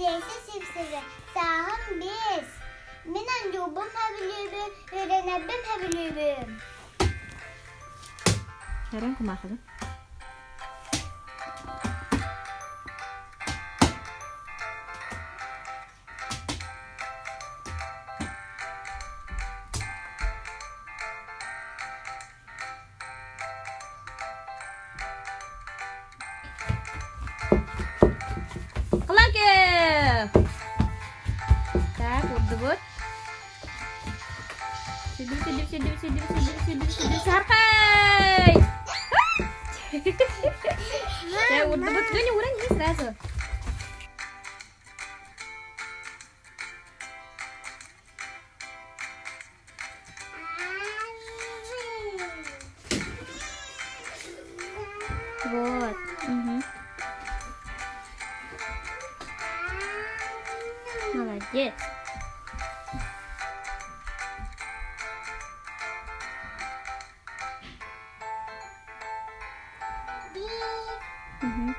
Олеся Сивцева, сааһым 5. Мин оонньуубун сөбүлүүбүн, үөрэнэрбин сөбүлүүбүн. Эрэн кумаахыгын. Клаки! Так, урдубут. Сидим, сидим, сидим, сидим, сидим, сидим, сидим. Сархай! Чэ, урдубут. Леня, урони сразу. Вот. Угу. Молодец. Угу.